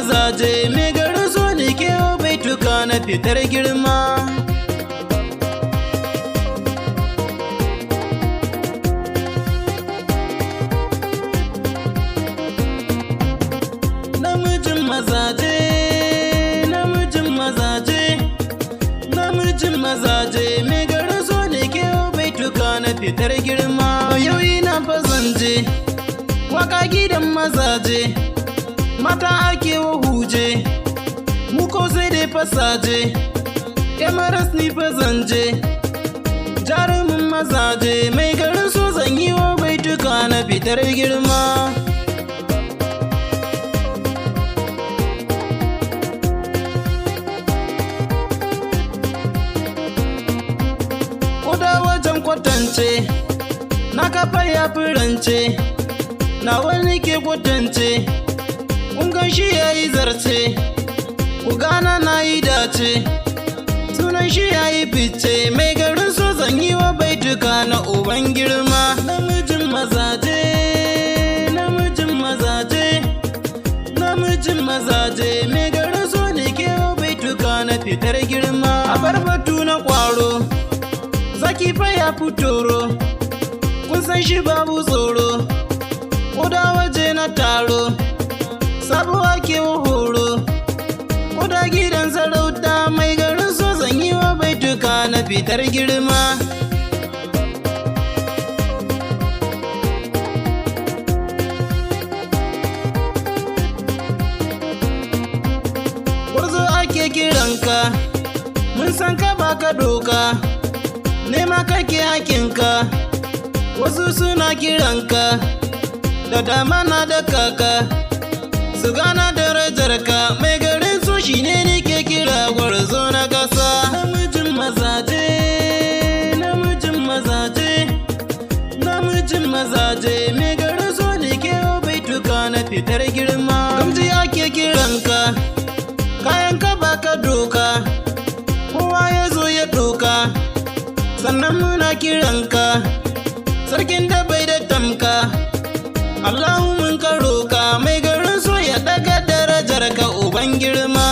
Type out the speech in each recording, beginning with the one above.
Mazaje, mai garin so ne ke baituka na fitar girma. Namijin mazaje, namijin mazaje, namijin mazaje, mai garin so ne ke baituka na fitar girma. Yau ina fazanje waka gidan mazaje, mata ake huje, mu ko sai dai fasaje. Kyamaras ni fazanje, jarumin mazaje, mai garin so zan yi wa baituka na fitar girma. Koda wajen kwatance, na kafa ya furance, na wani ke kwatance, kun gan shi ya yi zarce, ku gana na yi dace, sunan shi ya yi fice, mai garin so zan yi wa baituka na uban girma. Namijin mazaje, namijin mazaje, namijin mazaje, mai garin so ne ke wa baituka na fitar girma. A barbatu na kwaro, zaki fa ya fitoro, kun san shi babu tsoro, koda waje na taro, sabuwa ke horo, koda gidan sarauta, mai garin so zan yi wa baituka na fitar girma. Gwarzo ake kiranka, mun san ka baka doka, nema kake hakinka, wasu suna kiranka da dama na da kaka, su gana darajarka, mai garin su shine nake kira gwarzo na kasa. Namijin mazaje, namijin mazaje, namijin mazaje, mai garin so ne ke baituka na fitar girma. Gamji ake kiranka, kayan ka baka doka, kowa ya zo ya doka, sannan muna kiranka sarkin da bai da tamka. Allahu mun ka roka, mai garin so ya daga darajar ka uban girma.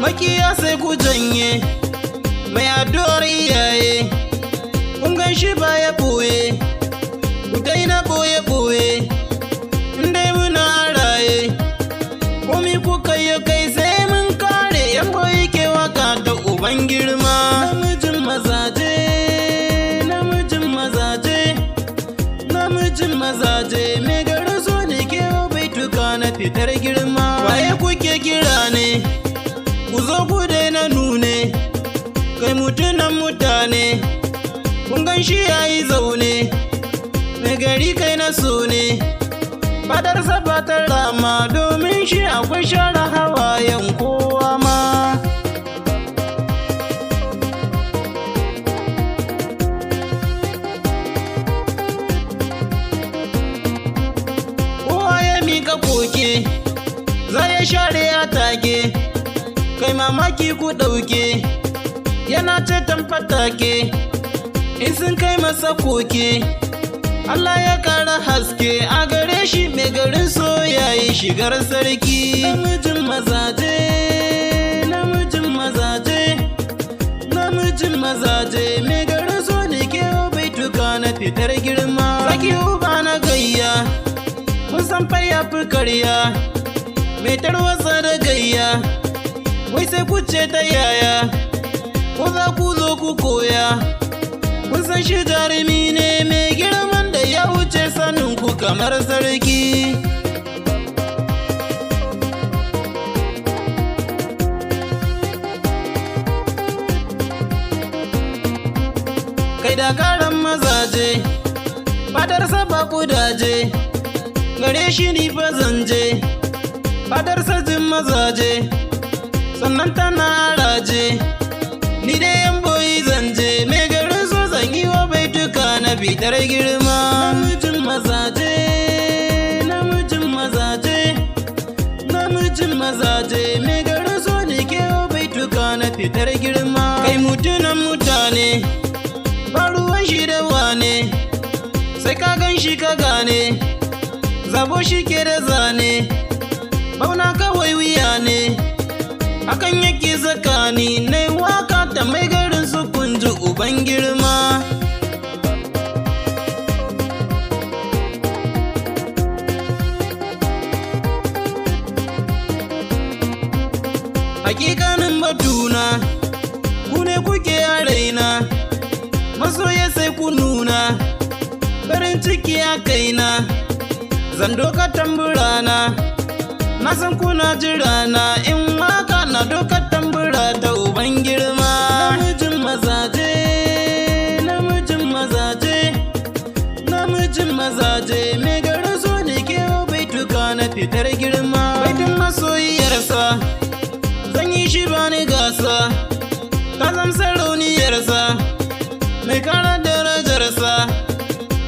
Makiya sai ku janye, mai addu'ar iyaye, kun gan shi baya ɓoye, ku daina ɓoye-ɓoye, dai muna raye, komi kuka yi kai sai mun kare, yan boyi ke waka da uban girma. Namijin mazaje, namijin mazaje, namijin mazaje, mai garin so ne ke baituka na fitar girma. Waye kuke kira ne? Ku zo ku daina nune, kai mutunan mutane, kun gan shi yayi zaune, mai gari kai na so ne, fadarsa ba ta rama, domin shi akwai share hawayen kowa ma. Kowa ya mika koke, za ya share ya take, kai mamaki ku ɗauke, yana ceton fatake, in sun kai masa koke. Allah ya kara haske a gare shi, mai garin so yayi shigar sarki. Namijin mazaje, namijin mazaje, namijin mazaje, mai garin so ne ke baituka na fitar girma. Zaki uba na gayya, kun san fa ya fi karya, mai tarwatsa da gayya, wai sai ku ce ta yaya, ko za ku zo ku koya. Kun san shi jarumi ne mai girman da ya wuce sanin ku kamar sarki. Kai dakaran mazaje, fadarsa ba kudaje, gare shi ni fa zanje, fadarsa jin mazaje, sannan tana raje, ni dai yan boyi zanje, mai garin so zan yi wa baituka na fitar girma. Namijin mazaje, namijin mazaje, namijin mazaje, mai garin so ne ke baituka na fitar girma. Kai mutunan mutane, ba ruwan shi da wane, sai ka gan shi ka gane, zabo shi ke da zane, bauna kawai wuya ne, hakan yake tsakani, na waka ta mai garin su kunji uban girma. Hakikanin batuna, ku ne kuke a raina, masoya sai ku nuna, farin ciki a kaina, zan doka tamburana, na san kuna jirana, in waka na doka tambura ta uban girma. Namijin mazaje, namijin mazaje, namijin mazaje, mai garin so ne ke baituka na fitar girma. Baitin masoyiyarsa, zan yi shi bani gasa, ta zam sarauniyarsa, mai kara darajarsa,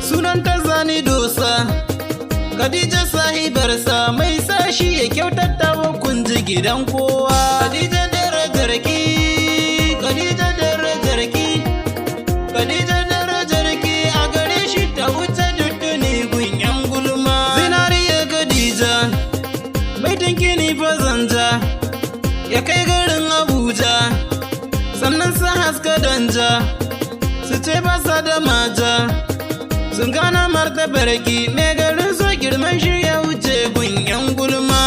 sunan ta zani dosa, Khadija sahibarsa, mai sashi ya kyautata wa kunji gidan kowa. Khadija darajarki, Khadija darajarki, Khadija darajarki a gare shi ta wuce duttuni gun yan gulma. Zinariya Khadija, baitin kini fa zanja, ya kai garin Abuja, sannan su haska danja, su ce ba sa da maja, sun gana martabarki, mai garin so girman shi ya wuce gun yan gulma.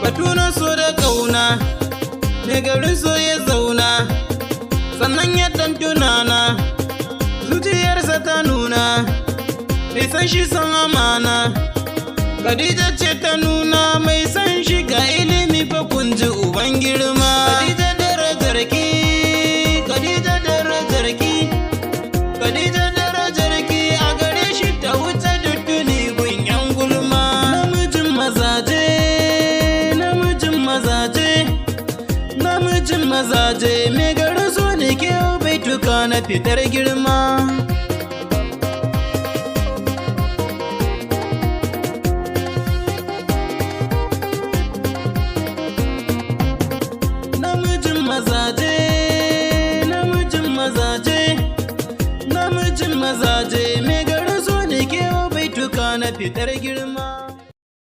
Batu na so da kauna, mai garin so ya zauna, sannan ya dan tunana, zuciyarsa ta nuna, mai san shi san amana. Khadija ce ta nuna mai san shi ga ilimi fa kun ji uban girma. Khadija darajarki, Khadija darajarki, Khadija darajarki a gare shi ta wuce duttuni gun yan gulma. Namijin mazaje, namijin mazaje, namijin mazaje, mai garin so ne ke baituka na fitar girma. Namijin mazaje, namijin mazaje, namijin mazaje, mai garin so ne ke baituka na fitar girma.